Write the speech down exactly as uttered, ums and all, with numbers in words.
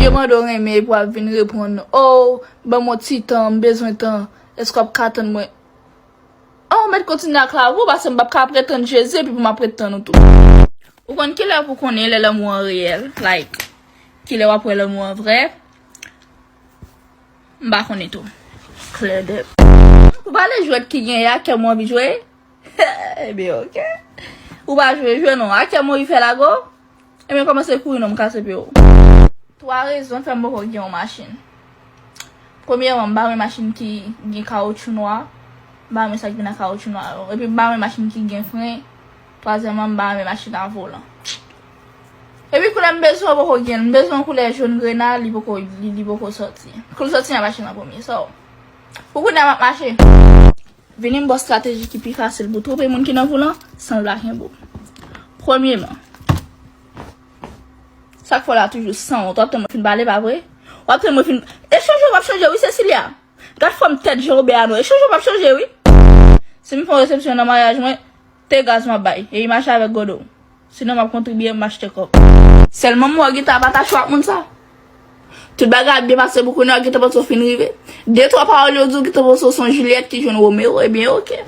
Yo mande w renmen epi w ap vin reponn, oh, ban m yon ti tan, m bezwen tan. Èske w ap ka tann mwen? Oh, mèt kontinye ak lavi w, paske m p ap ka ap ret tann Jezi epi pou m ap ret tann ou tou. Ou konn kilè pou konnen lè lanmou an reyèl, like, kilè w ap wè lanmou an vrè? M pa konnen tou. Klè dèt. Ou pale jwèt ki genyen a, kè m anvi jwe? Ebyen, oke. Ou pa jwe, jwe non. A kè m anvi fè lago? Ebyen, kòmanse kouri non, m kase pye w. Twa rezon fè m poko gen yon machin. Premyèman, m pa renmen machin ki gen kawotchou nwa. M pa renmen sa ki vin ak kawotchou nwa yo. Epi m pa renmen machin ki gen fren. Twazyèmman, m pa renmen machin a volan. Epi koulè m bezwen an poko gen. M bezwen koulè jòn grena, li poko, li, li poko sòti. Kou l sòti nan machin an premye. So, pou kounye a m ap mache. Vini m ba w estrateji ki pi fasil pou twonpe moun ki nan volan san l pa kenbe w. Premyèman, sa k fè w la toujou san wont. W ap tann mwen fin pale, pa vre? W ap tann mwen fin. E chanje w p ap chanje, wi, Cecilia. Gad fòm tèt Jean Robert a non. E chanje w p ap chanje, wi. Si m fè yon resepsyon nan maryaj mwen, te gaz m ap bay. E mache avèk godo. Sinon, m ap kontribye, m achte kòk. Sèlman m wè w gentan ap atache w ak moun sa. Tout bagay ap byen pase pou kounye a, w gentan panse w fin rive. De twa pawòl yo di w, gentan panse w se yon Juliette ki jwenn Romeo. Ebyen, oke.